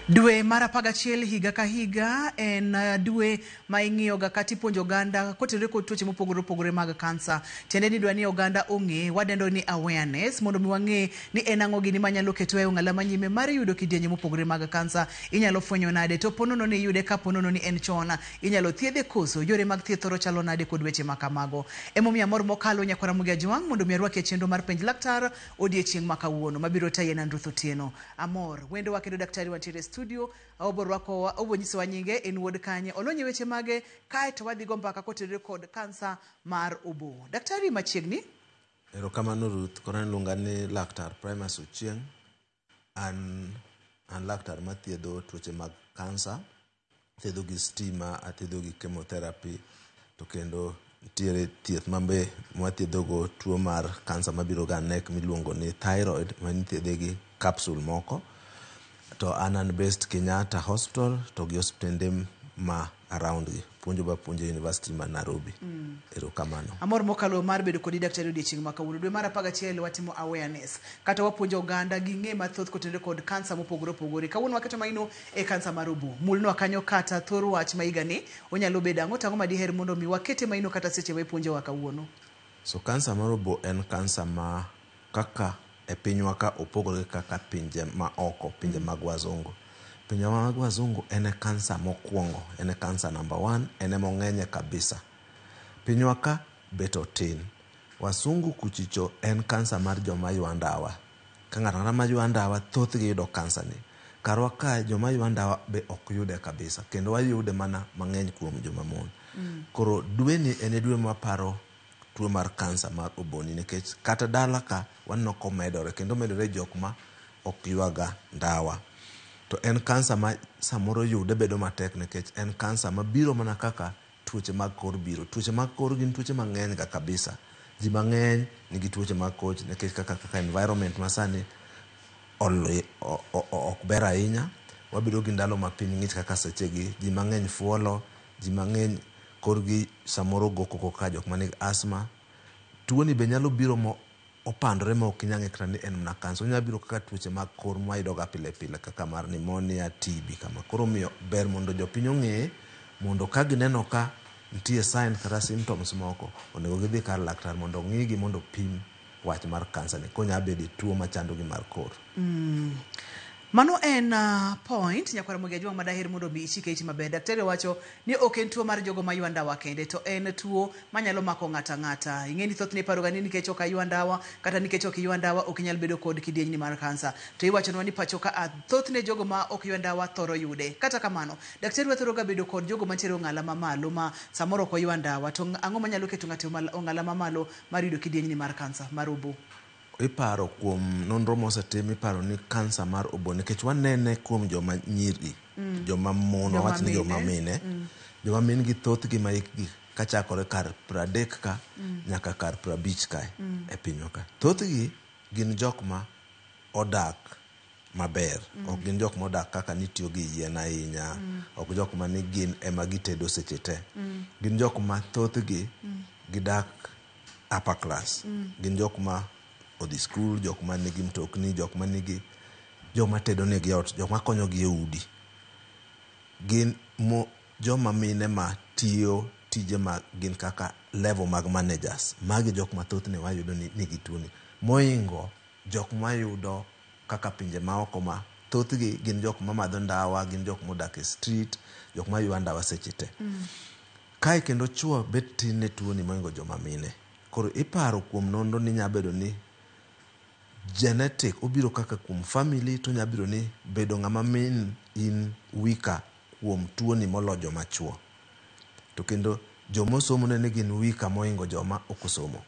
Dwe mar 11 higa ka higa en dwe ma ing'iyoga kata ipuonjo oganda kotenore kod tuoche mopogore opogore mag kansa. Tiende ni idwa ni oganda ong'e, wadendo ni awareness, mondo mi wang'e ni en ang'o gini manyalo ketowa e ong'ala manyime mar yudo kidienje mopogore mag kansa. Inyalo fwenyo nade to ponono ni iyude ka ponono ni en chon, inyalo thiedhe koso? Yore mag thieth thoro chalo nade kod weche ma kamago. Emomiyo amor mokalo nyakwar Ramogi Ajwang' mondo mi arwaki e chenro mar Penj Laktar odiechieng' ma kawuono. Mabiro tayi en an Ruth Otieno. Amor. Wendowa kendo daktari wantiere e studio, obo rwakowa, obo nyisowa nyinge, en wuod kanye, olony e weche mage, kae to wadhi go mbaka kotenore kod kansa mar obo. Daktari machiegni. Erokamano Ruth, koro an iluonga ni Laktar Primus Ochieng. An an laktar mathiedho tuoche mag kansa. Athiedho gi stima, athiedho gi chemotherapy to kendo nitiere thieth mambe mwathiedhogo tuo mar kansa mabiro ga neck miluongo ni thyroid ma ithiedhe gi capsule moko. To an an based Kenyatta Hospital to gi osiptende ma around gi. Puonjo be apuonjo e University ma Nairobi. Erokamano. Amor mokalo mar bedo kodi daktari odiechieng' ma kawuono. Dwe mar 11 watimo awareness kata wapuonjo oganda ging'e mathoth kotenore kod kansa mopogore opogore. Kawuono waketo maino e kansa mar obo. Mulnwa kanyo kata thor wach ma higani onyalo bedo ang'o to ang'o ma diher mondo mi wakete maino kata seche ma ipuonjowa kawuono. So kansa mar obo en kansa ma kaka e pinywa ka opogore gi kaka pinje ma oko, pinje mag wazungu. Pinje mag wazungu en e kansa mokwongo, en e kansa number one, en ema ong'enye kabisa. Pinywa ka bet otin. Wasungu kuchicho en kansa mar joma ywa ndawa. Ka ng'ato ang'ata ma ywa ndawa thothgi yudo kansa ni. Karwa ka joma ywa ndawa be ok yude kabisa kendo wayude mana mang'eny kuom joma mon. Koro dweni en e dwe mwaparo tuo mar kansa mar oboni nikech kata dala ka waneno komedore kendo omedore e jok ma ok ywaga ndawa. To en kansa ma samoro yude bedo matek nikech en kansa mabiro mana kaka tuoche mag kor biro. Tuoche mag kor gin tuoche mang'eny ga kabisa. Ji mang'eny nigi tuoche mag kor nikech kaka kaka environment masani ok ber ahinya. Wabedo gi ndalo ma piny ng'ich kaka sechegi, ji mang'eny fuolo, ji mang'eny korgi samoro go koko kaka jok manigi asthma. Tuoni be nyalo biro mo opandore ma ok inyal ng'e kata ni en mana kansa. Onyalo biro kaka tuoche mag kor mwayudo ga pile pile kaka mar pneumonia, TB kama. Koro omiyo ber mondo jopiny ong'e mondo ka gineno ka nitie sign kata symptoms moko, onego gidhi kar laktar mondo ong'igi mondo opim wach mar kansa ni konya bedo tuo machando gi mar kor. Mano en point nyakwar Ramogi Ajwang' madaher mondo mi ichike iti maber. Daktari owacho ni ok en tuo mar jogo maywa ndawa kende to en tuo manyalo mako ng'ato ang'ata. Ing'e ni thothne iparoga ni nikech ok aywa ndawa kata nikech ok iywa ndawa ok inyal bedo kod kidienyni mar kansa. To iwachonwa ni pacho ka a thothne jogo ma ok ywa ndawa thoro yude. Kata kamano, daktari wathoro ga bedo kod jogo mantiere ong'ala mamalo ma samoro ok oywa ndawa. To ang'o manyalo keto ng'ato e ong'ala mamalo mar yudo kidienyni mar kansa mar obo? Iparo kuom nonro mosetim iparo ni kansa mar obo nikech wanene kuom joma nyiri, joma mon, wawach ni joma mine, joma min gi thothgi ma hikgi kachakore kar 30 ka nyaka kar 50 kae e pinywa ka. Thothgi gin jok ma odak maber, ok gin jok modak kaka nitiyo gi yien ahinya, ok jok ma ni gin ema gitedo seche te. Gin jok ma thothgi gidak upper class. Gin jok ma odhi skul, jok ma nigi mtokni, jok ma nigi joma tedo negi e ot, jok ma konyogi e udi. Gin mo, joma mine ma tiyo tije ma gin kaka level mag managers. Magi jok ma thothne wayudo ni nigi tuoni. Moingo jok mwayudo kaka pinje maoko ma thothgi gin jok mamadho ndawa, gin jok modak e street, jok maywa ndawa seche te. Kae kendo chuo bet tin ne tuoni moingo joma mine. Koro iparo kuom nonro ni nya bedo ni genetic obiro kaka kuom family to nya biro ni bedo ng'ama min in weaker kuom tuoni molo joma chuo. To kendo jomosomo ne ni gin weaker moingo joma ok osomo.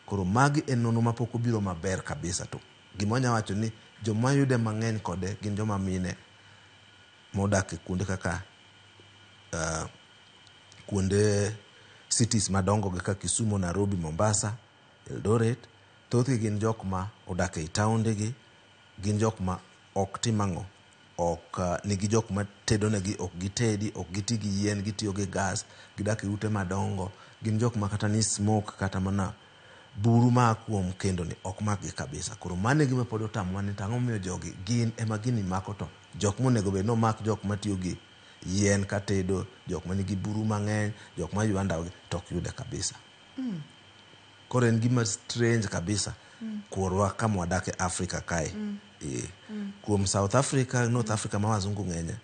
Koro magi en nonro mapok obiro maber kabisa to gima wanya wacho ni joma yude mang'eny kode gin joma mine modak e kuonde kaka kuonde cities madongo kaka Kisumu, Nairobi, Mombasa, Eldoret. Thothgi gin jok ma odak ei taonde gi, gin jok ma ok tim ang'o, ok nigi jok ma tedo negi, ok gitedi, ok giti gi yien, gitiyo gi gas, gidak e ute madongo, gin jok ma kata ni smoke kata mana Buru maa kuom kendo ni ok makgi kabisa. Koro mano e gima pod otamowa ni tang'o momiyo jogi gin ema gini mako to jok monego bed ni omak jok matiyo gi yien katedo, jok manigi buru mang'eny, jok maywa ndawa to ok yude kabisa. Koro en gima strange kabisa kuorwa kama wadake Afrika kae. Kuom South Africa, North Africa ma wazungu ng'enye,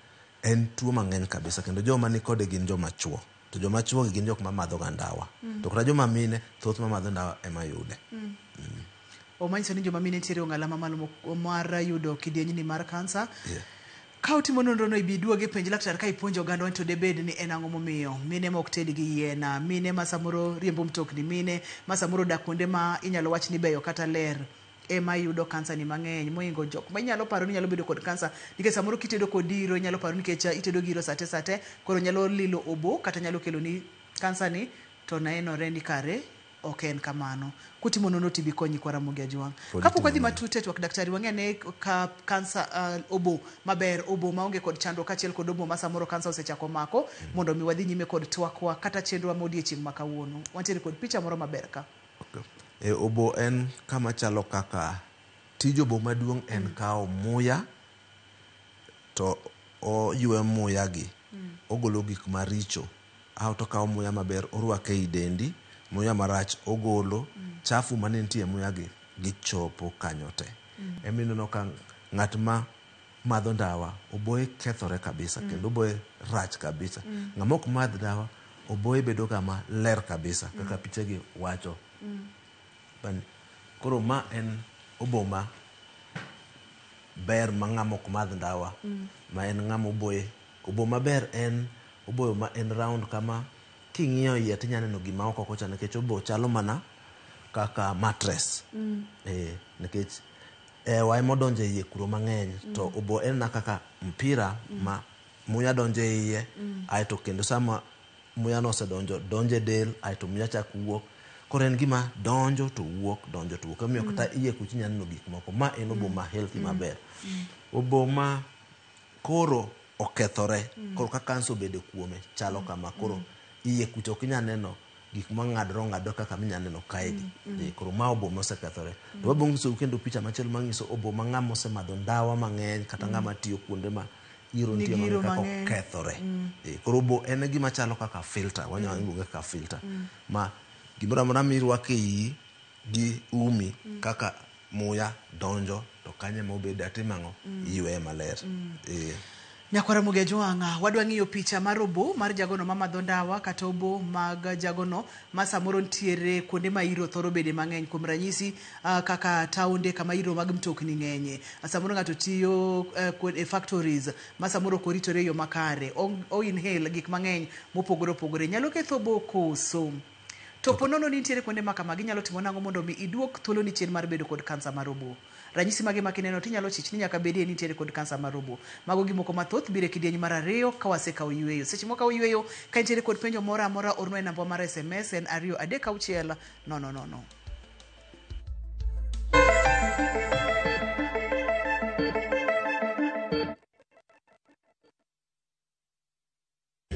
en tuo mang'eny kabisa kendo joma nikode gin joma chuo. To joma chuo gi gin jok mamadho ga ndawa. To kata joma mine, thoth mamadho ndawa ema yude. Omanyiso ni joma mine nitiere ong'ala mamalo mar yudo kidienyni mar kansa. Yeah. Ka utimo nonro no ibi duogi penj laktar ka ipuonjo oganda to debed ni en ang'o momiyo mine ma ok ted gi yien, mine ma samoro riembo mtokni, mine ma samoro dak kuonde ma inyalo wach ni beyo kata ler ema yudo kansa ni mang'eny moingo jok ma inyalo paro ni nyalo bedo kod kansa nikech samoro kitedo kod iro inyalo paro nikech itedo gi iro sate sate koro nyalo lilo obo kata nyalo kelo ni kansa ni to nenore ni kare ok en kamano. Kutimo nonro tibi konyi kwa Ramogi Ajwang'. Kapok wadhi matut e twak daktari wang'e ne ka kansa obo maber, obo maonge kod chandruok kaachiel kod obo ma samoro kansa osechako mako mondo mi wadhi nyime kod twakwa kata chenrowa ma odiechieng' ma kawuono. Wantiere kod picha moro maber ka. Okay. Obo en kama chalo kaka tij obo maduong' en kawo muya to oywe muya gi ogolo gik maricho aeto okawo muya maber orwako ei dendi, muya marach ogolo, chafu mane nitie e muya gi gichopo kanyo te. Ema ineno ka ng'at ma madho ndawa oboye kethore kabisa kendo oboye rach kabisa. Ng'ama ok madh ndawa oboye bedo ga maler kabisa kaka pichegi wacho. Koro ma en obo ma ber ma ng'ama ok madh ndawa ma en ng'ama oboye. Obo maber en oboyo ma en round kama king'iyo iye tinya neno gima oko kocha nikech obo chalo mana kaka mattress. Nikech hewa ema odonjo e iye kuro mang'eny to obo en na kaka mpira ma muya donjo e iye aeto kendo sama muya no osedonjo donjo e del aeto muya chak wuok. Koro en gima donjo to wuok, donjo to wuok. Emomiyo kata iye kucha inya neno gik moko. Ma en obo ma healthy maber. Obo ma koro okethore, koro ka kansa obedo kuome chalo kama. Koro iye kucha ok inyal neno gik mang'adore ong'adore kaka minya neno kaegi. Koro ma obo mosekethore. To wabiro nyisou kendo picha machielo manyiso obo ma ng'ama osemadho ndawa mang'eny kata ng'ama tiyo kuonde ma iro nitie mang'eny kaka okethore. Koro obo en gima chalo kaka filter, wanyalo luonge kaka filter. Ma gimoro amora mirwako e iyi gi umi kaka muya donjo to kanyo ema obede atimo ang'o? Iyueye maler. Nyakwar Ramogi Ajwang', wadwa ng'iyo picha mar obo mar jagono mamadho ndawa kata obo mag jagono ma samoro nitiere kuonde ma iro thoro bede mang'eny, kuom ranyisi kaka taonde kama iro mag mtokni ng'enye. Samoro ng'ato tiyo e factories ma samoro ok oritore e yo makare, o inhale gik mang'eny mopogore opogore, nyalo ketho obo koso? To po nono ni nitiere kuonde ma kamagi, inyalo timo nang'o mondo mi iduok thuoloni chien mar bedo kod kansa mar obo? Ranyisi mage ma kineno tinyalo chich ni nyaka bedie ni nitiere kod kansa mar obo. Mago gimoko mathoth biro e kidieny mar ariyo ka wasekawo yueyo. Seche mwakawo yueyo, ka nitiere kod penjo moro amora, ornwa e namba mar SMS en 2 3 6 0 0 0.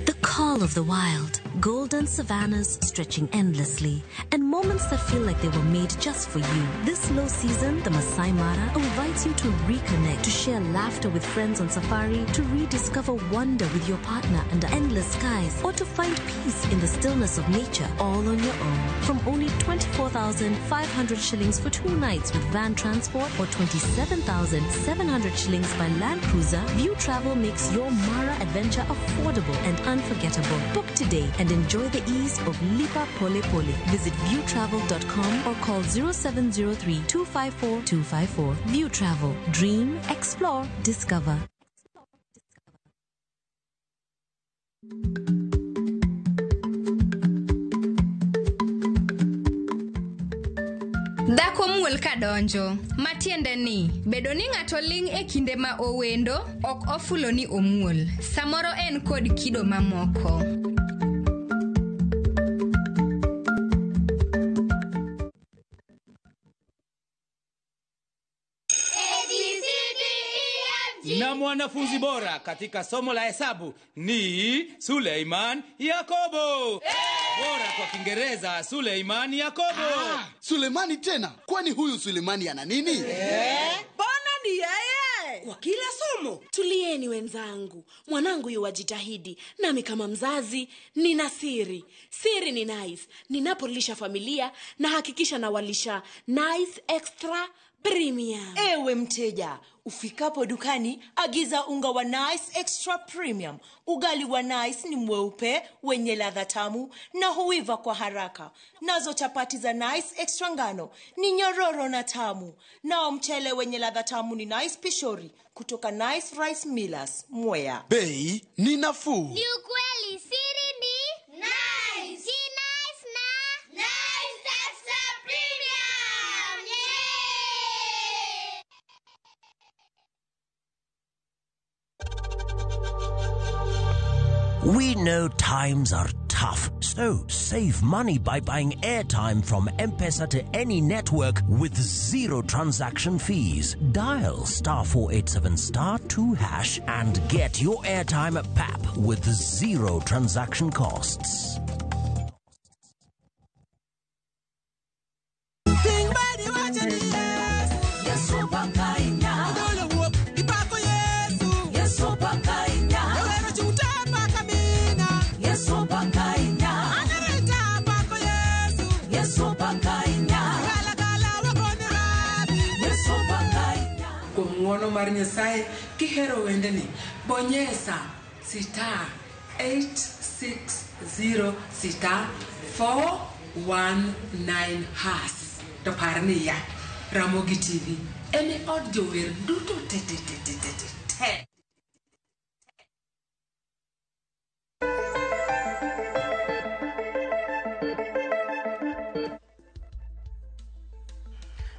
The call of the wild, golden savannas stretching endlessly, and moments that feel like they were made just for you. This low season, the Masai Mara invites you to reconnect, to share laughter with friends on safari, to rediscover wonder with your partner under endless skies, or to find peace in the stillness of nature all on your own. From only 24,500 shillings for 2 nights with van transport or 27,700 shillings by Land Cruiser, View Travel makes your Mara adventure affordable and unforgettable. Book today and enjoy the ease of Lipa Pole Pole. Visit viewtravel.com or call 0703 254 254. View Travel. Dream, explore, discover. Dhako muol kadonjo, matiende ni bedo ni ng'ato ling' e kinde ma owendo ok ofulo ni omuol. Samoro en kod kido mamoko. Na mwana Mwanafunzi bora katika somo la hesabu ni Suleiman Yakobo. Bora kwa Kiingereza Suleiman Yakobo. Sulemani tena? Kwani huyu Sulemani ana nini? Mbona ni yeye? Kwa kila somo. Tulieni wenzangu, mwanangu yuwajitahidi, nami kama mzazi nina siri. Siri ni Nice. Ninapolisha familia na hakikisha nawalisha Nice Extra Premium. Ewe mteja, ufikapo dukani agiza unga wa Nice Extra Premium. Ugali wa Nice ni mweupe wenye ladha tamu na huiva kwa haraka. Nazo chapati za Nice Extra ngano ni nyororo na tamu. Nao mchele wenye ladha tamu ni Nice Pishori kutoka Nice Rice Millers, Mwea. Bei ni nafuu. Ni ukweli, siri ni Nice. Si Nice na Nice Extra Premium. Yeah! We know times are tough, so save money by buying airtime from M-Pesa to any network with zero transaction fees. Dial *487 *2# and get your airtime at PAP with zero transaction costs. Kuom ng'uono mar Nyasaye kihero wendeni, bonyesa *860 *419# to par niya, Ramogi TV en e od jower duto te te te te te te te.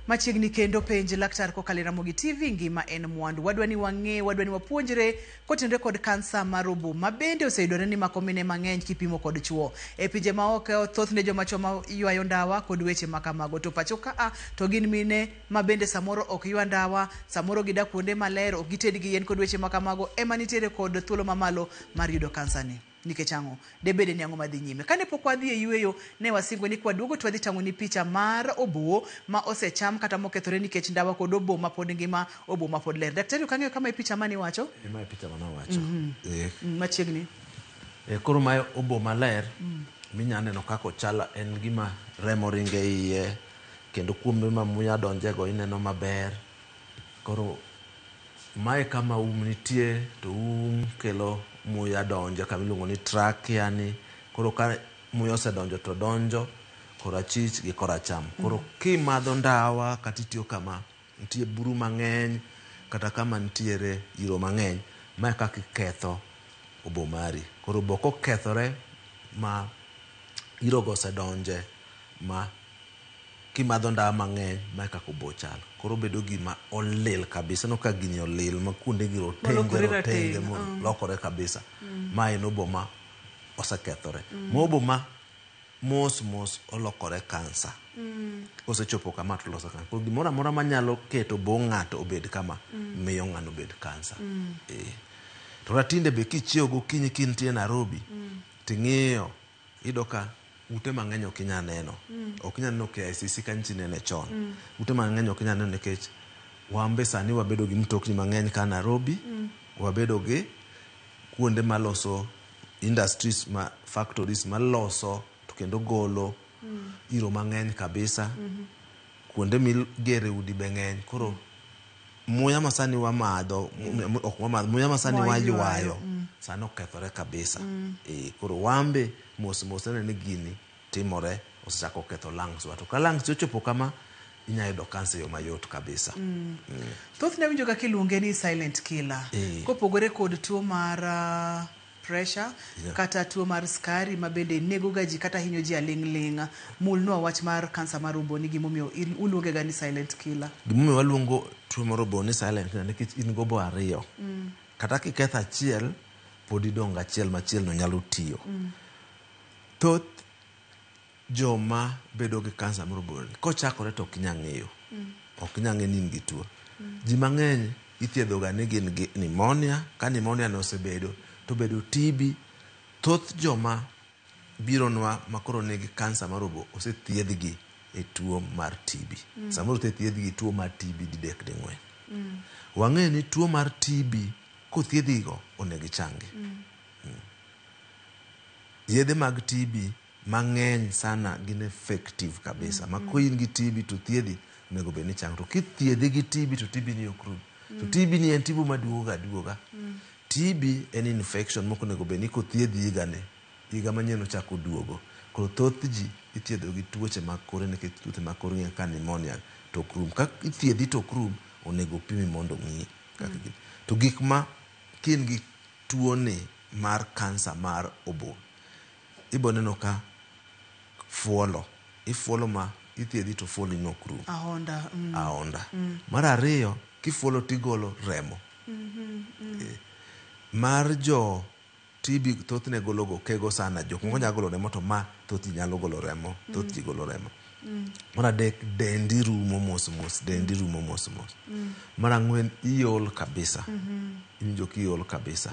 Machiegni kendo penj laktar kokalo e Ramogi TV, ngima en mwandu. Wadwa ni wang'e, wadwa ni wapuonjre kotenore kod kansa mar obo ma bende oseyudore ni mako mine mang'eny kipimo kod chuo. E pinje maoko thothne joma chuo ma ywayo ndawa kod weche ma kamago, to pacho ka to gin mine ma bende samoro ok ywa ndawa, samoro gidak kuonde maler, ok gited gi yien kod weche ma kamago, ema nitiere kod thuolo mamalo mar yudo kansa ni. Nikech ang'o? Debede ni ang'o madhi nyime? Kane pok wadhi e yweyo, ne wasingo ni kwaduogo to wadhi tang'o ni picha mar obo ma osecham kata mokethore nikech ndawa kod obo ma pod ngima, obo ma pod ler. Daktari, ok ang'eyo kama e picha mane iwacho? Mae picha mane awacho. Machiegni. Koro mae obo maler, minya neno kaka ochalo, en gima remo ringo e iye, kendo kuonde ma muya donjego ineno maber. Koro mae kama um nitie, to um kelo muya donjo kama iluongo ni trachea ni. Koro ka muya osedonjo to donjo korachich gi koracham. Koro kimadho ndawa kata itiyo kama nitie buru mang'eny kata kama nitiere iro mang'eny, mae kaka iketho obo mari. Koro obo kokethore ma irogo osedonje, ma kimadho ndawa mang'eny, mae kaka obo chalo. Koro bedo gima olil kabisa. No ka gini olil ma kuonde gi rotenge rotenge molokore kabisa. Ma en obo ma osekethore. Ma obo ma mos mos olokore kansa. Kosechopo kama to loso kansa. Koro gimoro amora manyalo keto obo ng'ato obed kama, miyo ng'ano obed kansa. To tinde be kichiewo gokinyi kintie Nairobi, ting'iyo iyudo ka ute mang'eny ok inyal neno. Ok inyal neno KICC ka nchi nene chon. Ute mang'eny ok inyal neno nikech wambe sani wabedo gi mtokni mang'eny ka Nairobi, wabedo gi kuonde maloso industries, ma factories maloso to kendo golo iro mang'eny kabisa. Kuonde migere udi be ng'eny. Koro muya ma sani wamadho, ok wamadho, muya ma sani waywayo sani okethore kabisa. Koro wambe mos mos neno ni gini timore, osechako ketho lungs wa. To ka lungs ochopo kama, inyalo yudo kansa e yo mayot kabisa. Thothne awinjo kaka iluonge ni silent killer. Kopogore kod tuo mar pressure, kata tuo mar skari ma bende nego ga ji kata hinyo ji aling' ling'. Mulnwa wach mar kansa mar obo ni gimomiyo uluonge ga ni silent killer. Gimomiyo waluongo tuo mar obo ni silent killer nikech in gobo ariyo. Kata kiketho achiel, pod idong' achiel machielo nyalo tiyo. Thoth joma bedo gi kansa mar obo kochakore to ok inyal ng'eyo. Ok inyal ng'eyo ni in gi tuo. Ji mang'eny Ithiedho ga ni gin gi pneumonia. Ka pneumonia no osebedo to bedo TB. Thoth joma bironwa makoro nigi kansa mar obo osethiedhgi e tuo mar TB. Samoro osethiedhgi tuo mar TB didek ding'wen. Wang'eyo ni tuo mar TB kothiedhigo onego ichangi. Yedhe mag TB mang'eny sana gin effective kabisa. Ma ka in gi TB to thiedhi, onego bed ni chango. To kithiedhi gi TB to TB ni ok rum. To TB ni en TB maduogo ga aduoga. TB en infection mok onego bed ni kothiedhi higa ni, higa manyien ochako duogo. Koro thoth ji ithiedho gi tuoche mag kore nikech tuoche mag kore ng'eny kaka pneumonia to ok rum. Ka ithiedhi to ok rum, onego pimi mondo ong'i kaka gin. To gik ma ka in gi tuo ni mar kansa mar obo, ibo neno ka fuolo, ifuolo ma ithiedhi to fuoli no ok rum. Ahonda. Aonda. Mar ariyo, kifuolo tigolo remo. Mar jo TB thothne golo go kego sana. Jok moko nyalo golo remo to ma thoth ji nyalo golo remo, thoth ji golo remo. Mar adek, dendi rumo mos mos, dendi rumo mos mos. Mar ang'wen, iol kabisa. Iwinjo kiol kabisa.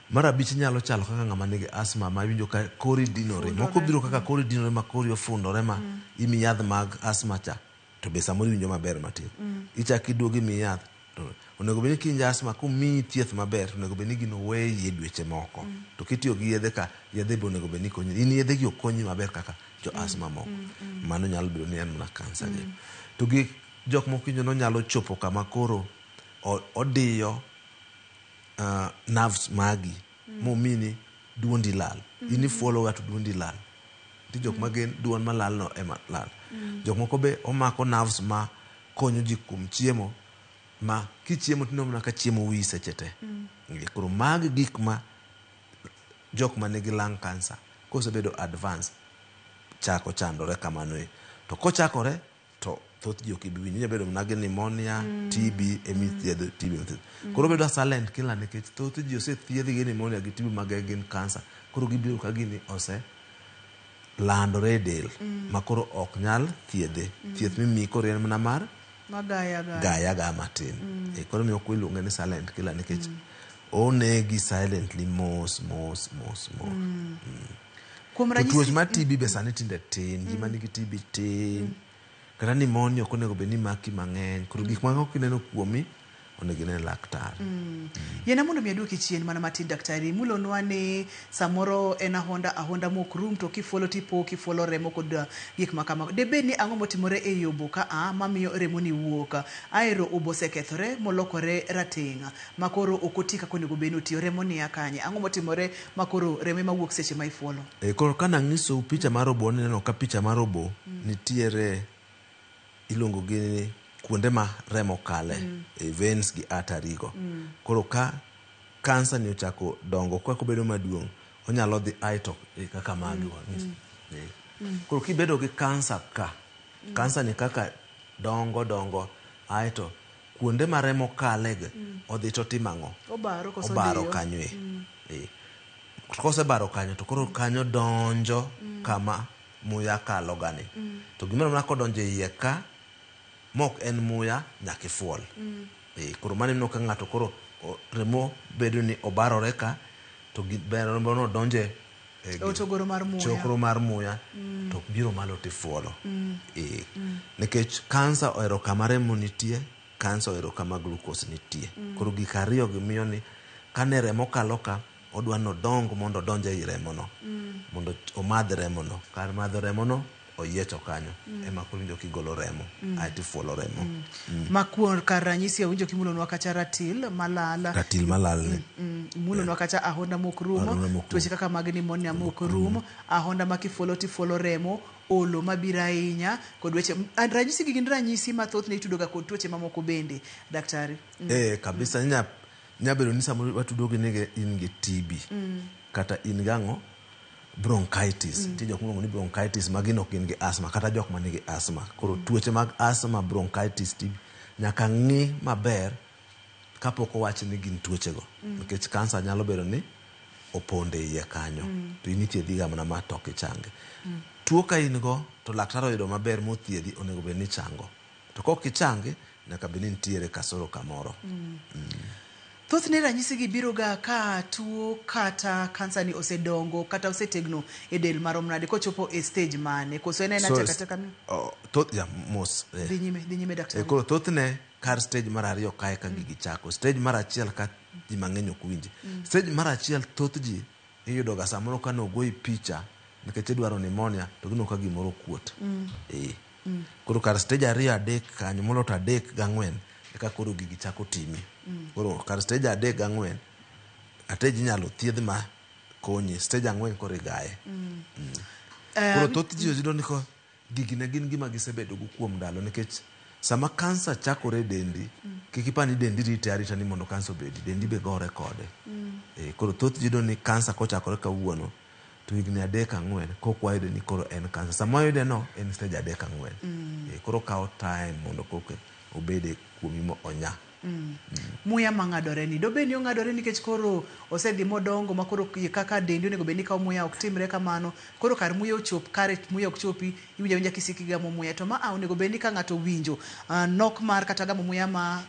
Mar abich, inyalo chalo kaka ng'ama nigi asthma ma iwinjo ka kori dinore. Moko biro kaka kori dinore ma kori ofundore ma imi yath mag asthma cha to be samoro iwinjo maber matin. Ichak iduogo imi yath. To onego bed ni kiwinjo asthma komiyi thieth maber to onego bed ni gino weyi e dweche moko. To kitiyo gi yedhe ka yedhe be onego bed ni konyi. In yedhe gi ok konyi maber kaka jo asthma moko. Mano nyalo bedo ni en mana kansa gi. To gi jok moko iwinjo ni onyalo chopo kama koro odiyo nerves magi momini duondi lal. In ifuolo ga to duondi lal. Nitie jok ma gin duol malal no ema lal. Jok moko be omako nerves ma konyo ji kuom chiemo ma kichiemo tineno mana ka chiemo wiyi seche te. Koro magi gik ma jok manigi lung cancer kosebedo advance chako chandore kamano e. To kochakore to thoth ji ok ibi winjo. Inyalo bedo mana gi pneumonia, TB emithiedho TB emithiedho. Koro obedo a silent killer nikech thoth ji osethiedhi gi pneumonia gi TB mage gin cancer. Koro gibiro ka gini ose landore e del ma koro ok nyal thiedhe. Thieth mimiyi koro en mana mar Magaya gaya. gaya gaya matin. Koro miyo iluonge ni silent killer nikech onegi silently mos mos mos mos. Kuom To ranyisi tuoche mar TB be sani tinde tin, ji manigi TB tin. Kata pneumonia ok onego bed ni maki mang'eny. Koro gik moko kineno kuomi, onego ine laktar. Yiena mondo mi aduoki chien mana matin daktari. Mulonwa ni samoro en ahonda ahonda mok rum to kifuolo tipo kifuolo remo kod gik ma kamago. Debed ni ang'o motimore ei obo ka a mamiyo remo ni wuok. Aero obo osekethore molokore rateng' ma koro ok oti kaka onego bed ni otiyo. Remo ni a kanye? Ang'o motimore ma koro remo ema wuok seche ma ifuolo? Koro kanang'isou picha mar obo nineno ka picha mar obo nitiere iluongo gi ni kuonde ma remo kale e veins gi artery go. Koro ka kansa ni ochako dongo kaka obedo maduong', onyalo dhi aeto kaka magi wang'is. Koro kibedo gi kansa ka, kansa ni kaka dongo dongo aeto kuonde ma remo kale gi odhi to timo ang'o? Obaro koso Obaro diyo? kanyo e. Kosebaro kanyo to koro kanyo donjo kama muya kalo gani. To gimoro amora kodonjo e iye ka mok en muya nyaka ifuol. Koro mano ineno ka ng'ato koro remo bedo ni obarore ka to remo no donjo e Hotogoro mar muya. chokro mar muya to biro malo tifuolo. Nikech kansa ohero kama remo nitie, kansa ohero kama glucose nitie. Koro gik ariyo gi miyo ni kane remo kalo ka, odwa ni odong mondo odonj ei remono. Mondo omadh remono. Kar madho remono, oyiecho kanyo. Ema koro iwinjo kigolo remo. Aeto ifuolo remo. Ma kuon kar ranyisi awinjo kimulonwa kacha ratil malal. Ratil malal ni. Mulonwa kacha ahonda mok rum, Ahonda mok rum. tuoche kaka mag pneumonia mok rum, ahonda ma kifuolo tifuolo remo, olo mabiro ahinya kod weche ranyisi gi gin ranyisi ma thothne itudo ga kod tuoche mamoko bende daktari. Kabisa nya bedo ni samoro watudo gi ni in gi TB. Kata in gi ang'o? Bronchitis. Nitie jok miluongo ni bronchitis ma gin ok gin gi asthma kata jok manigi asthma. Koro tuoche mag asthma, bronchitis, TB nyaka ng'i maber kapok owach ni gin tuochego. Nikech kansa nyalo bedo ni opondo e iye kanyo. To in ithiedhi ga mana ma to ok ichangi. Tuo ka in go to laktar oyudo maber mothiedhi onego bed ni ichango. To kok ichangi Nyaka bed ni nitiere kasoro kamoro. Thothne ranyisi gi biro ga ka tuo kata kansa ni osedongo kata osetegno e del marom nade, kochopo e stage mane, koso en aena So, teka teka mi oh, thoth ya mos dhi nyime, dhi nyime, daktari. Koro thothne kar stage mar ariyo kae ka gigi chako. Stage mar achiel ka ji mang'eny ok winji. Stage mar achiel thoth ji iyudo ga samoro ka nogoyi picha nikech idwaro pneumonia to gineno ka gimoro kuot. Koro kar stage 2 3 kanyo molo to 3 gi 4 eka koro gigi chako timi. Koro kar stage 3 gi 4 atej inyalo thiedh ma konyi. Stage 4 koro igaye. Koro thoth ji yudo ni ko gigi ne gin gima gisebedo go kuom ndalo nikech sama kansa chakore e dendi, kik ipar ni dendi rite arita ni mondo kansa obedi, dendi be gore kode. Koro thoth ji yudo ni kansa kochakore kawuono to higni 3 4 kok wayude ni koro en kansa. Sama wayude no en stage 3 4. Koro kawo time mondo koke obede kuomi mo onya. Muya mang'adore ni dobed ni ong'adore nikech koro osedhi modongo ma koro kaka dendi onego bed ni kawo muya ok timre kamano, koro kar muya ochop kare muya ok chopi, iwinjo awinja kisiki gamo muya. To ma onego bed ni ka ng'ato winjo nok mar kata gamo muya ma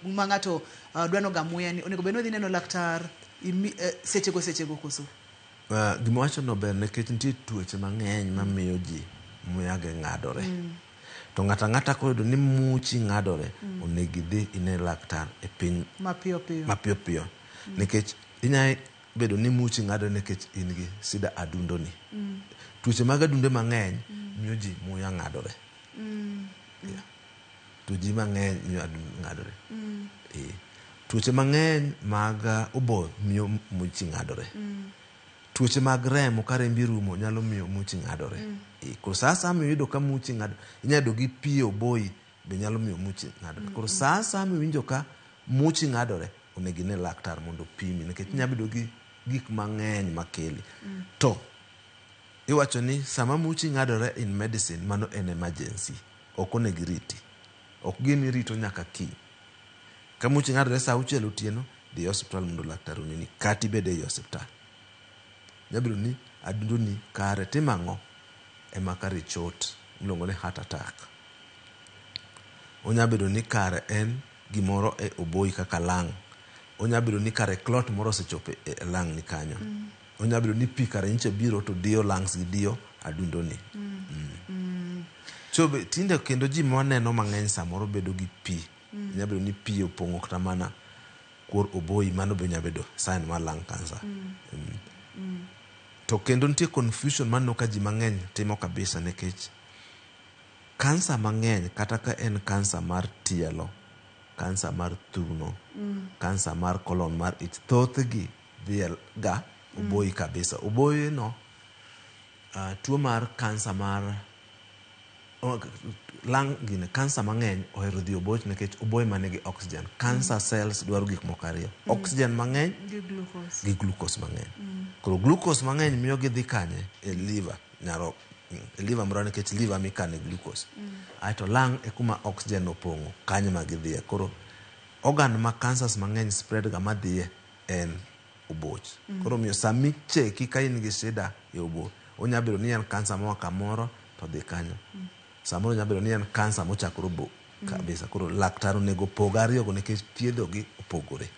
ng'ato dwano gamo muya ni onego bed ni odhi neno laktar sechego sechego koso? Gima wacho no ber nikech nitie tuoche mang'eny mamiyo ji muya gi ng'adore. To ng'ato ang'ata koyudo ni muchi ng'adore, onego idhi ine laktar e piny mapiyo piyo. Mapiyo piyo. Nikech inyalo bedo ni muchi ng'adore nikech in gi sida adundoni. Tuoche mag adunde mang'eny miyo ji muya ng'adore. Tuoche mang'eny miyo adundo ng'adore. Tuoche mang'eny mag obo miyo muchi ng'adore. Tuoche mag remo ka rembi rumo nyalo miyo muchi ng'adore. Koro sa asaya miyudo ka muchi ng'adore, inyalo yudo gi pi oboyi be nyalo miyo muchi ng'adore. Koro sa asaya miwinjo ka muchi ng'adore, onego ine laktar mondo opimi nikech inyalo bedo gi gik mang'eny makele. To iwacho ni sama muchi ng'adore in medicine, mano en emergency, ok onego iriti. Ok gima irito nyaka kiny. Ka muchi ng'adore sa 6 otieno, dhi e osiptal mondo laktar oneni kata ibed ei osiptal. Nyalo bedo ni adundoni kare timo ang'o ema kare chot iluongo ni heart attack. Onyalo bedo ni kare en gimoro e oboyi kaka lung. Onyalo bedo ni kare clot moro osechopo e lung ni kanyo. Onyalo bedo ni pi kare nyicha biro to diyo lungs gi diyo adundoni. So tinde kendo ji maneno mang'eny samoro bedo gi pi. Nyalo bedo ni pi opong'o kata mana kor oboyi, mano be nyalo bedo sign mar lung cancer. To kendo nitie confusion maneno ka ji mang'eny timo kabisa nikech kansa mang'eny kata ka en kansa mar tielo, kansa mar thuno, kansa mar colon mar ich, thothgi dhi ga oboyi kabisa. Oboyi no tuo mar kansa mar lung gine kansa mang'eny ohero dhi oboch nikech oboyi manigi oxygen. Cancer cells dwaro gik moko ariyo, oxygen mang'eny gi glucose mang'eny. Koro glucose mang'eny miyo gidhi kanye? E liver, nyaro e liver moro nikech liver mikane glucose. Aeto lung e kuma oxygen opong'o kanyo ma gidhiye. Koro organ ma cancers mang'eny spread ga madhiye en oboch. Koro miyo sami cheki ka in gi shida e obo, onyalo bedo ni en kansa moa kamoro to dhi kanyo. Samoro nyalo bedo ni en kansa mochakore obo kabisa. Koro laktar onego pog ariyogo nikech thiedho gi opogore.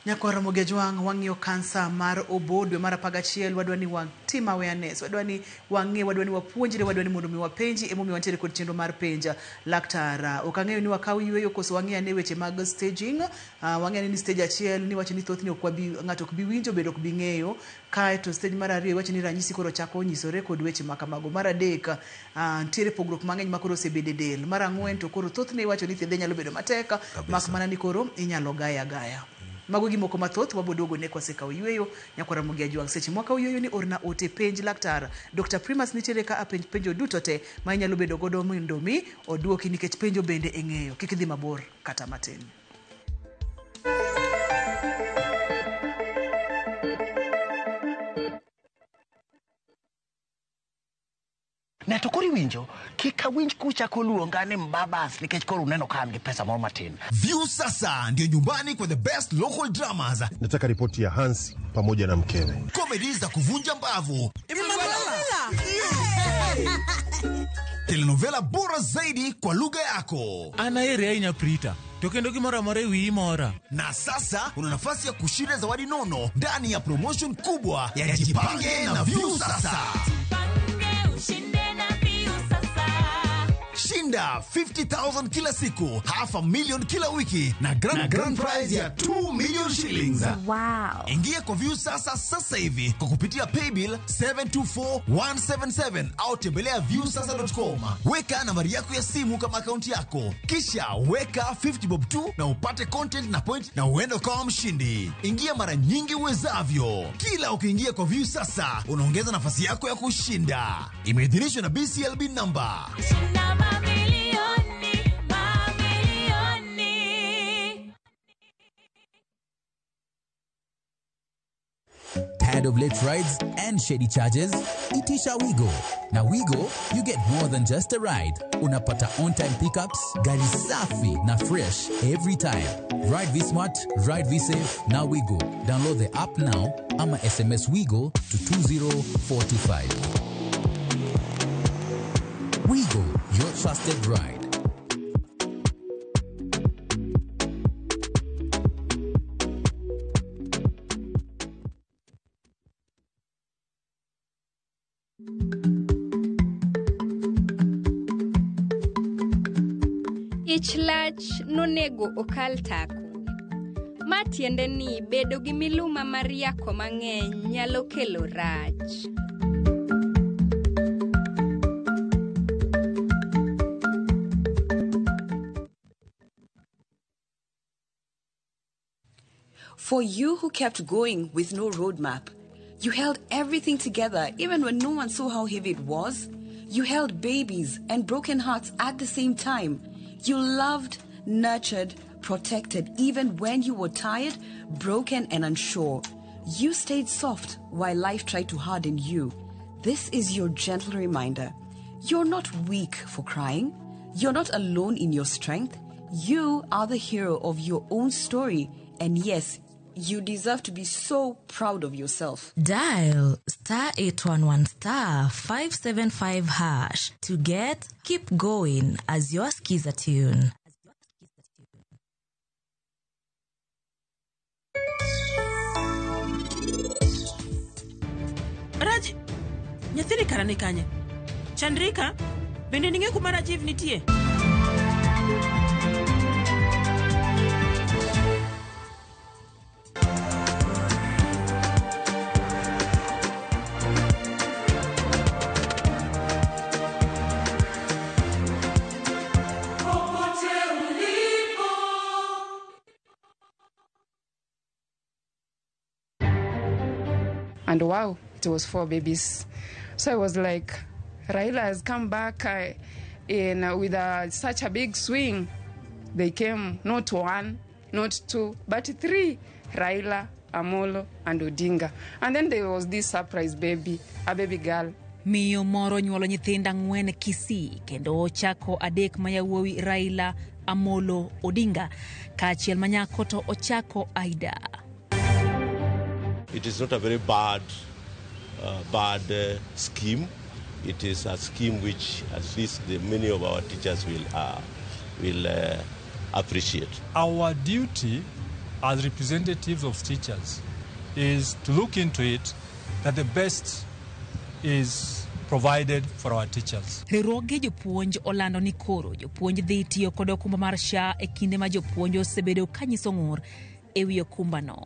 Nyakwar Ramogi Ajwang', wang'iyo kansa mar obo dwe mar 11, wadwa ni watim awareness, wadwa ni wang'e, wadwa ni wapuonjre, wadwa ni mondo mi wapenji, emomiyo wantiere kod chenro mar penja laktar. Ok ang'eyo ni wakaw yueyo koso wang'i ane weche mag staging. Wang'i ane ni stage 1 ni wacho ni thothne ok wabi, ng'ato ok bi winjo bende ok bi ng'eyo. Kae to stage mar 2 wacho ni ranyisi koro chako nyisore kod weche ma kamago. Mar 3 nitiere pogruok mang'eny ma koro osebedo e del. Mar 4 to koro thothne iwacho ni thiedhe nyalo bedo matek, mak mana ni koro inyalo gaya gaya. Mago gimoko mathoth waboduogo ne kwasekawo yueyo. Nyakwar Ramogi Ajwang', seche mwakawo yueyo ni orna ote penj laktar. Dr. Primus nitiere ka apenj penjo duto te ma inyalo bedo godo mondo mi oduoki nikech penjo bende e ng'eyo. Kik idhi mabor kata matin. Ne to koro iwinjo, kik awinj kuchako luonga ni mbabas nikech koro uneno ka an gi pesa moro matin. View sasa ndio nyumbani kwa the best local dramas. Nataka ripoti ya Hans pamoja na mkewe. Comedy za kuvunja mbavu. Telenovela bora zaidi kwa lugha yako. An aheri ahinya Prita, to kendo gimoro amora e wiyi mora. Na sasa una nafasi ya kushinda zawadi nono ndani ya promotion kubwa ya Jipange na Viusasa. Shinda 50,000 kila siku, half a million kila wiki na grand prize ya 2 million shillings. Wow. Ingia kwa Viusasa sasa hivi kwa kupitia paybill 724177 au tembelea viusasa.com. Weka nambari yako ya simu kama akaunti yako, kisha weka 50 bob tu na upate content na point na uende ukawa mshindi. Ingia mara nyingi uwezavyo. Kila ukiingia kwa Viusasa unaongeza nafasi yako ya kushinda. Imeidhinishwa na BCLB number. Tired of late rides and shady charges? Itisha Wigo. Na Wigo, you get more than just a ride. Unapata on-time pickups, gari safi na fresh every time. Ride V-Smart, ride V-Safe, na Wigo. Download the app now ama SMS Wigo to 20425. Wigo, your trusted ride. Ich lach nonego okal tako. Ma tiende ni bedo gi miluma mar yako mang'eny nyalo kelo rach. For you who kept going with no roadmap, you held everything together even when no one saw how heavy it was. You held babies and broken hearts at the same time. You loved, nurtured, protected even when you were tired, broken, and unsure. You stayed soft while life tried to harden you. This is your gentle reminder. You're not weak for crying. You're not alone in your strength. You are the hero of your own story. And yes, you deserve to be so proud of yourself. Dial star 811 star 575 hash to get Keep Going as your Skiza tune. Raj, nyathini kara ni kanye? Chandrika, bende ning'e kuma Rajiv nitie? And wow, it was 4 babies. So I was like, Raila has come back with such a big swing. They came not 1, not 2, but 3. Raila, Amolo, and Odinga. And then there was this surprise baby, a baby girl. Miyo moro nyuolo nyithindo 4 Kisii kendo ochako 3 ma yawuowi Raila, Amolo, Odinga kaachiel ma nyako to ochako Aida. It is not a very bad scheme. It is a scheme which at least many of our teachers will appreciate. Our duty as representatives of teachers is to look into it that the best is provided for our teachers. Riwruoge jopuonj olando ni koro jopuonj dhi tiyo kod okumba mar SHA e kinde ma jopuonj osebedo kanyiso ng'ur e wi okumbano.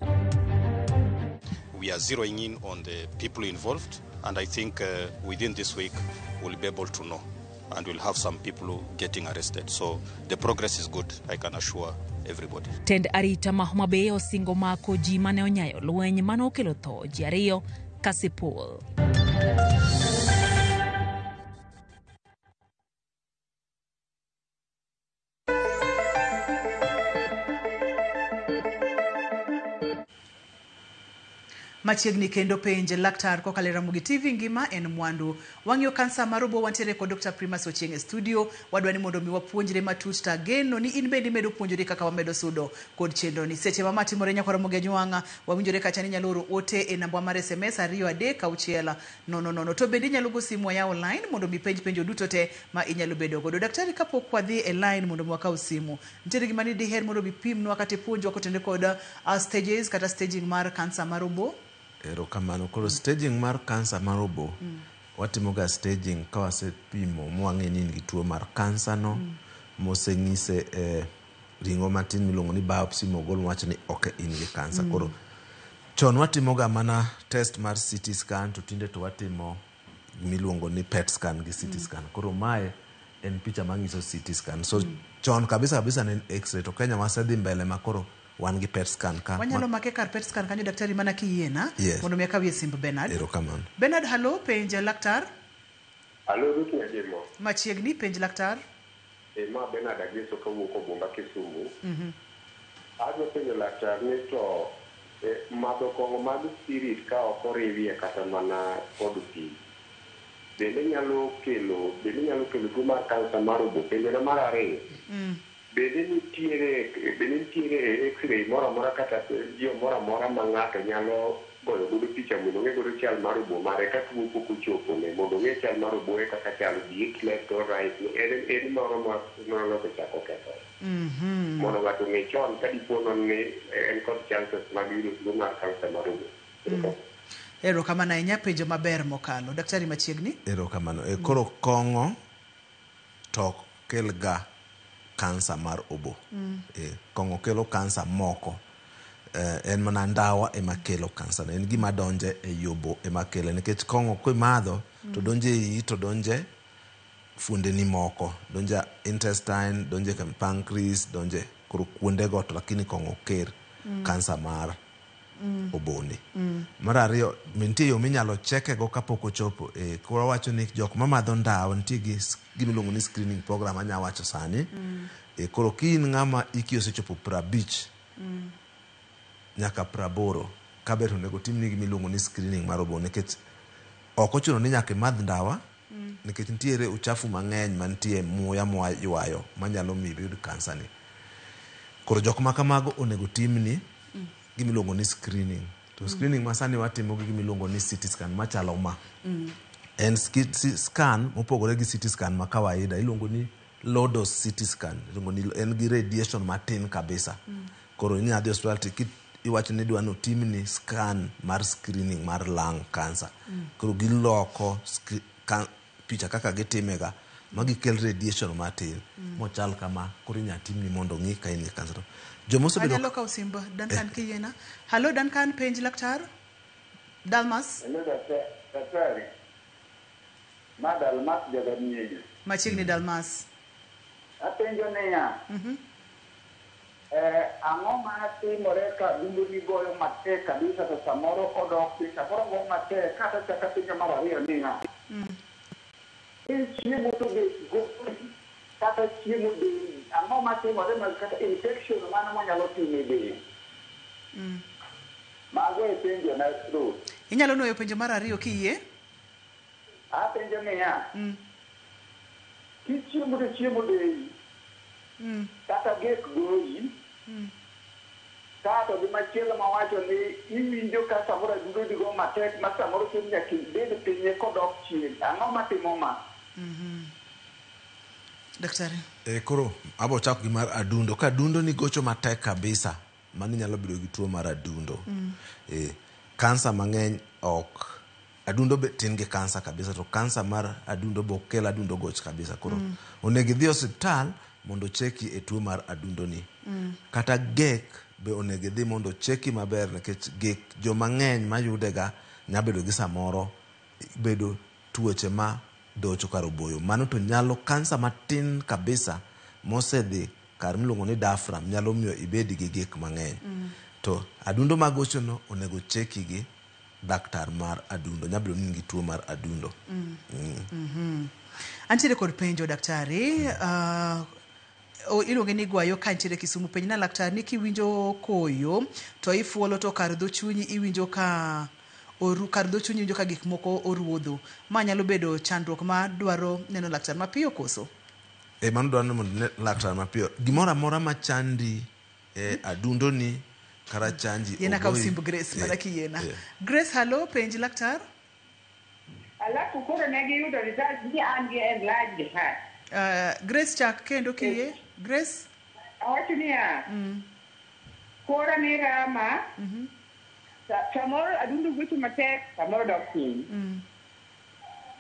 We are zeroing in on the people involved, and I think within this week we'll be able to know, and we'll have some people getting arrested. So the progress is good, I can assure everybody. Tend arita ma Homa Bay osingo mako ji mane onyayo lweny mane okelo tho ji 2 Kasipul. Machiegni kendo penj laktar kokalo e Ramogi TV ngima en mwandu. Wang'iyo kansa mar obo wantiere kod Dr. Primus Ochieng e studio. Wadwa ni mondo mi wapuonjre matut to ageno ni in bende imedo puonjori kaka wamedo sudo kod chenro ni. Seche ma ma timore nyakwar Ramogi Ajwang'a, wawinjore kacha ni inyalo oro ote e namba mar SMS 2 3 6 0 0. To bende inyalo go simu wayaw line mondo mi penj penjo duto te ma inyalo bedo godo. Daktari kapok wadhi e line mondo mi wakaw simu, nitiere gima ni diher mondo mi pimnwa kata ipuonjwa kotenore kod stages kata staging mar kansa mar obo? Erokamano. Koro staging mar kansa mar obo, watimoga staging ka wasepimo mwang'e ni in gi tuo mar kansa no, moseng'ise e ring'o matin miluongo ni biopsy mogol mwacho ni ok in gi kansa. Koro chon watimoga mana test mar CT scan to tinde to watimo miluongo ni PET scan gi CT scan. Koro mae en picha manyiso CT scan. So chon kabisa kabisa ne en x-ray to Kenya wasedhi mbele ma koro wan gi PET scan ka. Wanyalo make kar PET scan kanyo daktari mana kiyiena Yes. mondo mi akawie simb Bernard. Erokamano. Bernard, hallo, penj laktar. Alo, Ruth Nyajemo. Machiegni, penj laktar. E, ma Bernard Ageso kawuok Obunga Kisumu. Adwa penjo laktar ni to madho kong'o mag spirit ka ok oriwie kata mana kod pi bende nyalo kelo bende nyalo kelo tuo mar kansa mar obo. Penjo na mar ariyo, bende nitiere x-ray moro amora kata yo moro amora ma ng'ato nyalo goyo godo picha mondo ong'e godo chal mar obo mare ka tuo pok ochopo ne mondo ong'e chal mar oboye kaka chal be it left or right en moro ma nosechako kethore mondo ng'ato ong'e chon ka dipo ni en kod chances mag yudo tuo mar kansa mar obo. Erokamano ahinya, penjo maber mokalo. Daktari machiegni. Erokamano. E, koro kong'o to kel ga kansa mar obo. E, kong'o kelo kansa moko. En mana ndawa ema kelo kansa no. En gima donje e obo ema kele. Nikech kong'o kimadho to donje e iyi to donje fuondeni moko. Donje intestine, donje pancreas, donje koro kuondego to lakini kong'o ker kansa mar oboni. Mar ariyo, nitie yo minyalo cheke go kapok ochopo. E, koro wawacho ni jok mamadho ndawa nitie gi gima iluongo ni screening program anya wacho sani. E, koro ka in ng'ama hiki osechopo 50 nyaka 80 kaber to onego timni gima iluongo ni screening mar obo nikech ok ochuno ni nyaka imadh ndawa nikech nitiere uchafu mang'eny mantie e muya mwaywayo manyalo miyo iyud kansa ni. Koro jok ma kamago onego timni gima iluongo ni screening. To screening ma sani watimo gi gima iluongo ni CT scan machalo ma. En scan mopogore gi CT scan ma kawaida iluongo ni low dose CT scan. Iluongo ni en gi radiation matin kabisa. Koro inyalo dhi osiptal to iwacho ni idwa ni otimni scan mar screening mar lung cancer. Koro giloko picha kaka gitimega ma gikel radiation matin mochal kama koro inyalo timni mondo ong'i ka in gi kansa. Joma osebedo Anyalo kawo simb Duncan kiyiena. Hallo Duncan, penj laktar. Dalmas. Hello, daktari. Ma Dalmas Jagamieyo. Machiegni Dalmas. Apenjo niya, ang'o ma timore ka dundoni goyo matek kabisa to samoro odok piny, samoro goyo matek kata chaka penjo mar ariyo niya, chiemo to be goyi kata chiemo deyi, ang'o matimore ma kata infection mano manyalo timo e del? Mago e penjo na Ruth. Inyalo nuoyo penjo mar ariyo kiyie? Apenjo niya, kichiemo to chiemo deyi, kata gek goyi, kato gi machielo mawacho ni iwinjo ka samoro adundo di go matek ma samoro chiemo nyaka ibed piny kodok chien. Ang'o matimo ma? Daktari. E, koro abo chako gi mar adundo. Ka adundo ni gocho matek kabisa, mano inyalo bedo gi tuo mar adundo. E, kansa mang'eny ok adundo be tin gi kansa kabisa to kansa mar adundo be ok kel adundo goch kabisa. Koro onego idhi osiptal mondo cheki e tuo mar adundo ni. Kata gek be onego idhi mondo cheki maber nikech gek joma ng'eny mayude ga nya bedo gi samoro bedo tuoche ma docho kar oboyo. Mano to nyalo kansa matin kabisa mosedhi kar miluongo ni diaphragm nyalo miyo ibed gi gik mang'eny. To adundo magocho no onego cheki gi daktar mar adundo. Nyalo bedo ni in gi tuo mar adundo. Antiere kod penjo daktari. Iluonge ni Gwayo ka ntiere Kisumu. Penj na laktar ni kiwinjo koyo to ifuolo to kar dho chunyi iwinjo ka oru, kar dho chunyi iwinjo ka gik moko oruodho. Ma nyalo bedo chandruok ma dwaro neno laktar mapiyo koso? E mano dwaro ni mondo ine laktar mapiyo. Gimoro amora machandi e adundoni kata chanji Yiena kaw ogoyi. simb Grace mana kiyiena. Grace, hello, penj laktar. Alafu koro ne giyudo result ni an gi enlarged heart. Grace chak kendo kiyie. Grace? Awacho niya, kora ne rama, samoro adundo gwecho matek, samoro dok piny.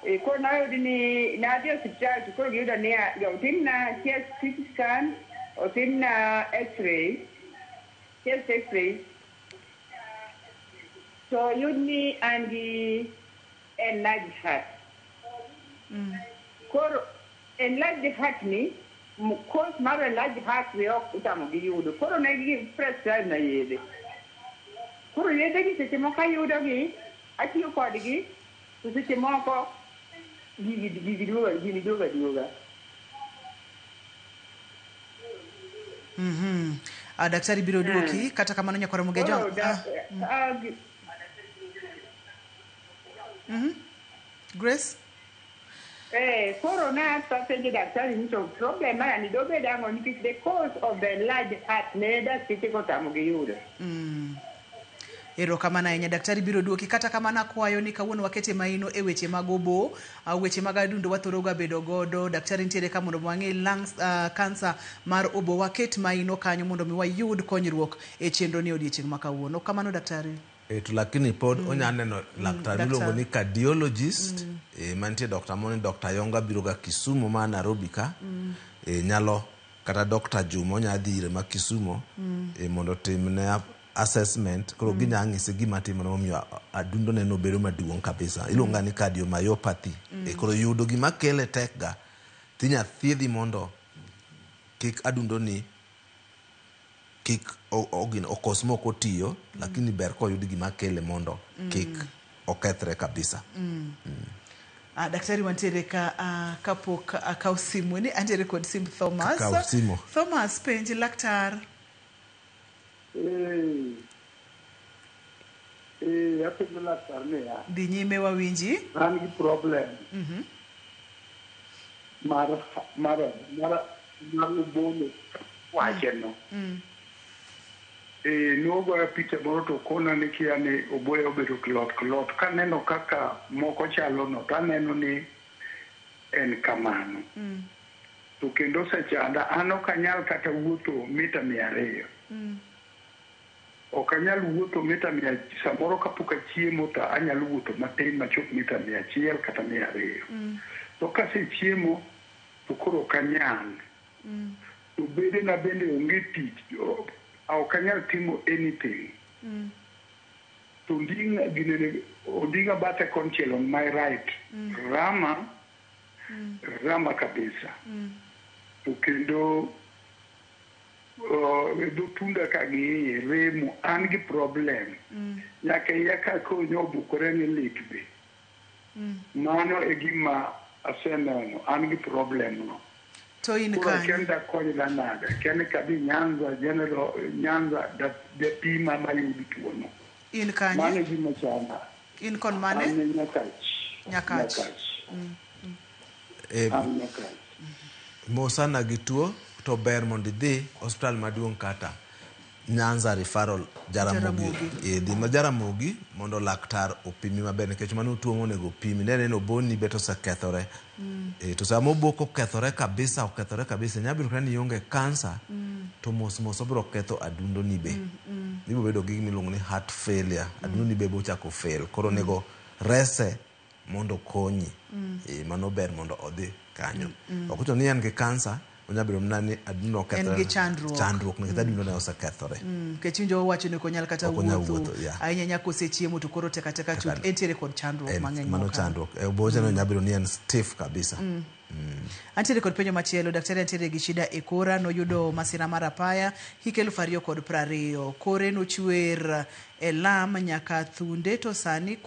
E, koro noyudi ni nadhi e osiptal to koro giyudo niya, otimna chest CT scan, otimna x-ray, chest x-ray, to oyud ni an gi enlarged heart. Koro enlarged heart ni, cause mar enlarged heart be ok otamogi yudo. Koro ne gi prescribe na yedhe. Koro yedhe gi seche moko ayudo gi, atiyo kodgi, to seche moko gigi duogo, gini duogo aduoga. Daktari biro duoki, kata kamano nyakwar Ramogi Koro Ojwang'. Grace? Koro na apenjo daktari ni to problem mara ni dobed ang'o nikech the cause of the enlarged heart ne dakteche kotamogi yudo. Erokamano ahinya, daktari biro duoki. Kata kamano akwayo ni kawuono wakete maino e weche mag obo, weche mag adundo wathoro ga bedo godo. Daktari nitiere ka mondo wang'e lungs cancer mar obo, waket maino kanyo mondo mi wayud konyruok e chenro ni odiechieng' ma kawuono. Kamano daktari. E, to lakini pod onya neno laktar miluongo Daktari. ni cardiologist, mantie Dr. Moni, Dr. Yonga biro ga Kisumu ma Nairobi ka. Nyalo kata Dr. Juma onya dhi ire ma Kisumu mondo otimne assessment. Koro ginya ng'ise gima timore momiyo adundo neno bedo maduong' kabisa. Iluongo ni cardiomyopathy. Koro yudo gima kele tek ga, tinya thiedhi mondo kik adundo ni kik okos mok otiyo, lakini ber koyud gima kele mondo kik okethre kabisa. Daktari wantiere ka kapok akaw simu ni antiere kod simb Thomas. Kaw simu. Thomas, penj laktar. Apenjo laktar niya. Dhi nyime wawinji. An gi problem mar obono wacheno. Nogoya picha moro to kona ni kia ni oboya obedo klot klot. Kaneno kaka moko chalo no, to aneno ni en kamano. To kendo osechanda, an ok anyal kata wuotho mita 200. Ok anyal wuotho mita 100, samoro kapok achiemo to anyalo wuotho matin machop mita 100 kata 200. To kasechiemo to koro ok anyal. To bedena bende onge tich, ok anyal timo anything. To onding'a bathe konchiel on my right, rama kabisa. To kendo dho tunda ka gi iye remo, an gi problem. Nyaka iya ka konyo obukore ni lit be. Mano e gima aseneno, an gi problem no. To in Koro kanye? akia ni dakonyra nade, akia ni kadhi Nyanza, General Nyanza, dapima mayud tuono. In kanye? Mano e gima chanda. In kon mane? An Nyakach. Nyakach. An Nyakach. Mosana gi tuo to ber mondo idhi osiptal maduong' kata Nyanza Referral Jaramogi. Dhi ma Jaramogi mondo laktar opimi maber nikech mano tuo monego opimi. Ne neno oboni bet osekethore. To sama obo kokethore kabisa, okethore kabisa, nyalo bedo kata ni ionge kansa, to mos mos obiro ketho adundo ni be. Ibiro bedo gi gima iluongo ni heart failure. Adundo ni be bo chako fail. Koro onego rese mondo okonyi. Mano ber mondo odhi kanyo. Ok ochuno ni en gi kansa, onyalo bedo mana ni adundo okethore. En gi chandruok. Chandruok nikech adundo ne osekethore. Nikech winjo owacho ni ok onyal kata Ok onyal wuotho. wuotho, yeah. Ahinya nyaka osechiemo to koro tek ateka chuth. Entiere kod chandruok mang'eny Mano mokalo. chandruok. Oboche no nyalo bedo ni en stiff kabisa. Antiere kod penjo machielo, daktari antiere gi shida e kora, noyudo masira mar apaya hik 2020. Kore nochwer e lam nyaka thunde to sani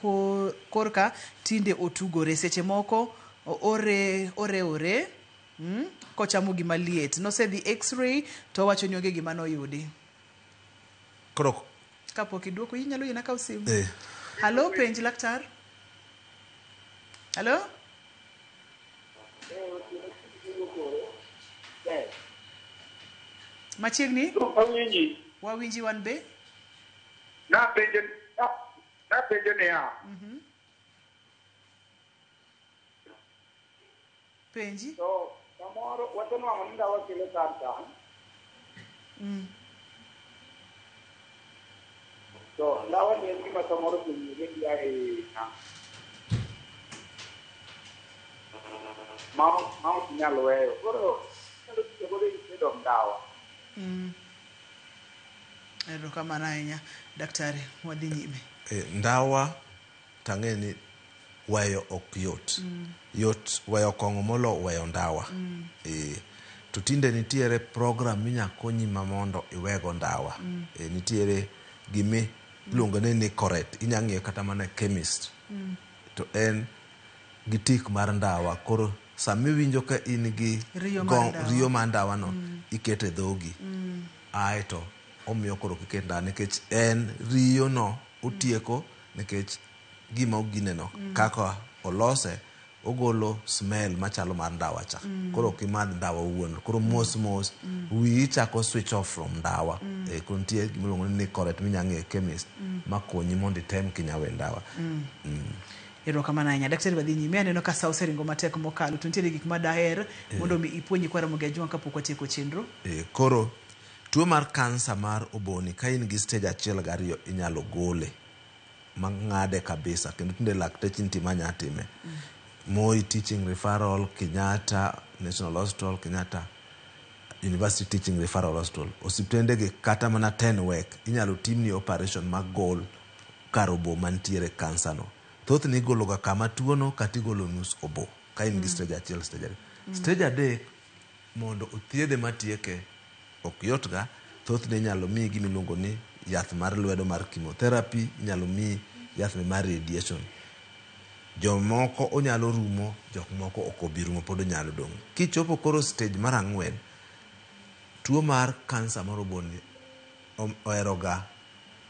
korka tinde otugore. Seche moko orewore Kochamo gima liet. Nosedhi x-ray to owacho ni onge gima noyudi. Koro Kapok iduoko inyalo yiena kaw simu. Eh. Halo, penj laktar. Halo? Machiegni? Awinji. Wawinji wan be? Napenjo niya. Penji? To samoro wasenwang'o ni ndawa kelo kansa. To ndawa ni en gima samoro owinjore gi ahinya. Ma ok inyal weyo. Koro inyalo tiyo godo instead of ndawa. Erokamano ahinya daktari, wadhi nyime. Ndawa tang'e ni weyo ok yot. Yot weyo kong'o molo weyo ndawa. To tinde nitiere program minya konyi ma mondo iwego ndawa. Nitiere gimi iluongo ni Nicorette, inya ng'iyo kata mana e chemist. To en gi tik mar ndawa, koro sama iwinjo ka in gi Riyo mar ndawa. Riyo mar ndawa no, ikete e dhogi. Aeto omiyo koro ok iket ndawa nikech en riyo no otieko nikech gima ogineno kaka olose ogolo smell machalo mar ndawa cha. Koro ok imadh ndawa owuon. Koro mos mos wiyi chako switch off from ndawa. Koro nitie gima iluongo ni Nicorette minya ng'iyo e chemist makonyi mondo item kinya we ndawa. Erokamano ahinya daktari, wadhi nyime. Aneno ka sa oseringo matek mokalo, to nitiere gik ma daher mondo mi ipuonji kwa Ramogi Ajwang' kapok watieko chenro. Koro tuo mar kansa mar oboni ka in gi stage 1 gi 2 inyalo gole ma ng'ade kabisa kendo tinde lakteche nitie manya time. Moi Teaching Referral, Kenyatta National Hospital, Kenyatta University Teaching Referral Hospital. Osiptende gi kata mana Tenwek inyalo timni operation magol kar obo mantiere kansa no. Thothne igolo ga kama tuo no kata igolo nus obo ka in gi stage 1, stage 2. Stage 3 mondo othiedhe matieke ok yot ga. Thothne inyalo miyi gima iluongo ni yath mar lwedo mar chemotherapy, inyalo miyi yath mar radiation. Jomoko onyalo rumo, jok moko ok obi rumo, pod onyalo dong'. Kichopo koro stage mar 4, tuo mar kansa mar oboni ohero ga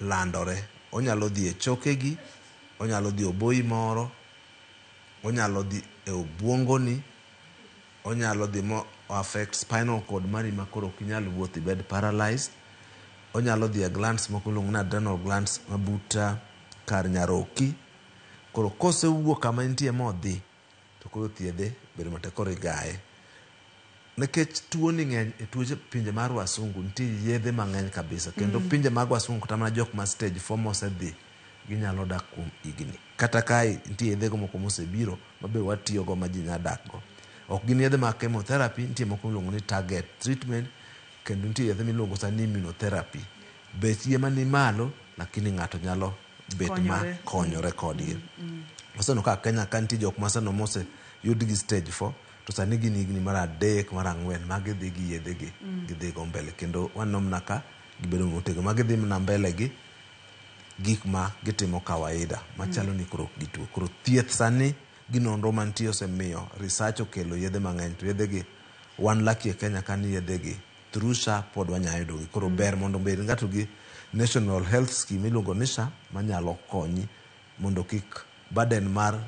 landore. Onyalo dhi e chokegi, onyalo dhi oboyi moro, onyalo dhi e obuongoni, onyalo dhi mo affect spinal cord mari ma koro ok inyal wuotho ibed paralyzed. Onyalo dhi e glands moko iluongo ni adrenal glands mabuta kar nyaroki. Koro kosewuok kama entie modhi, to koro thiedhe bedo matek, koro igaye. Nikech tuo ni ng'eny e tuoche pinje mar wasungu nitie yedhe mang'eny kabisa kendo pinje mag wasungu kata mana jok ma stage 4 mosedhi ginyalo dak kuom higni. Kata kae nitie yedhe go moko mosebiro mabe watiyogo ma ji nya dak go. Ok gin yedhe mag chemotherapy, nitie moko miluongo ni target treatment kendo nitie yedhe miluongo sani ni immunotherapy. Bech gi ema ni malo lakini ng'ato nyalo bet ma Konyore. Konyore kodgi. Waseneno ka Kenya ka nitie jok maseno moseyud gi stage 4 to sani gin higni mar 3 mar 4 ma gidhi gi yedhe gi gidhi go mbele kendo waneno mana ka gibedo motegno ma gidhi mana mbele gi gik ma gitimo kawaida machalo ni koro ok gituo. Koro thieth sani gi nonro mantie osemiyo research okelo yedhe mang'eny to yedhe gi wan lucky e Kenya ka ni yedhe gi through SHA pod wanya yudogi. Koro ber mondo obed ng'ato gi National Health Scheme iluongo ni SHA manyalo konyi mondo kik burden mar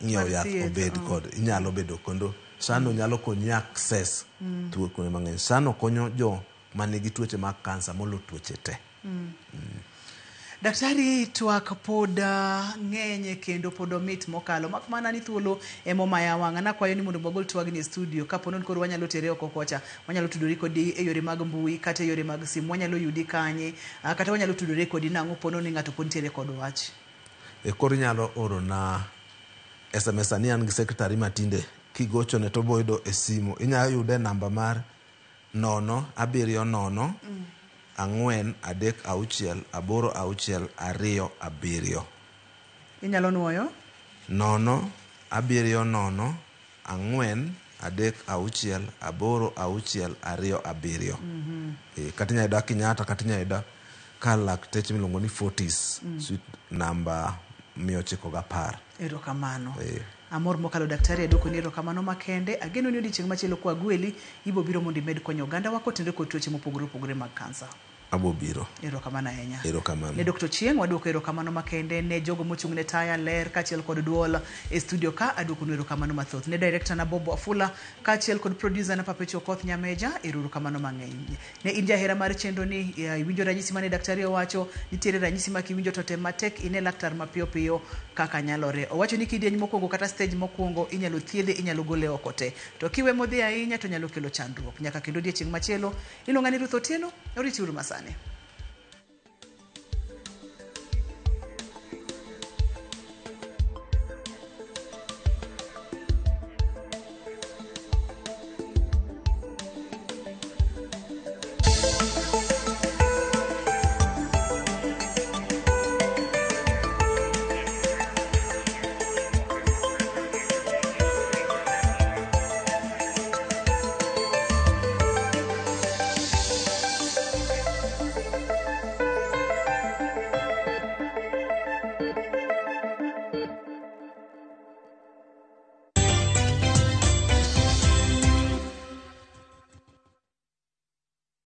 ng'iewo Mar yath thieth, obed kod inyalo bedo kendo SHA no nyalo konyi access tuo kuonde mang'eny. SHA no konyo jo manigi tuoche mag kansa molo tuoche te. Daktari, twak pod ng'eny kendo pod omit mokalo, mak mana ni thuolo emomaya wang'a. Nakwayo ni mondo wagol twagni e studio kapo ni koro wanyalo tere oko kocha, wanyalo tudori kodi e yore mag mbui kata e yore mag simu, wanyalo yudi kanye, kata wanyalo tudore kodi nang'o pono ni ng'ato pod nitiere kod wach. Koro inyalo oro na SMS sani an gi secretary matinde kigochone to boyudo e simu. Inyalo yude e namba mar 0 7 0 4 3 6 8 6 2 7. Inyalo nuoyo? 0 7 0 4 3 6 8 6 2 7. Kata inyalo yuda Kenyatta, kata inyalo yuda kar lakteche miluongo ni Fortis, suite namba 910. Erokamano. Amor mokalo daktari, aduoko ni erokamano makende. Ageno ni odiochieng' machielo kwa gweli, ibo biro mondo imed konyo oganda wa kotenore kod tuoche mopogore opogore mag kansa. Abo biro. Erokamano ahinya. Erokamano. Ne Dr. Chieng' waduoko erokamano makende ne jogo mochung' ne taya, ler kaachiel kod duol e studio ka aduoko nu erokamano mathoth. Ne director na Bob Wafula kaachiel kod producer na Perpetual Okoth Nyameja erokamano mang'eny. Ne in jahera mar chenro ni iwinjo ranyisi mane daktari owacho, nitiere ranyisi ma kiwinjo to tem matek ine laktar mapiyo piyo kaka nyalore. Owacho ni kidieny mokwongo kata stage mokwongo inyalo thiedhe, inyalo gole oko te. To kiwe modhi ahinya to nyalo kelo chandruok. Nyaka kendo odiechieng' machielo, iluonga ni Ruth Otieno, oriti uru masani.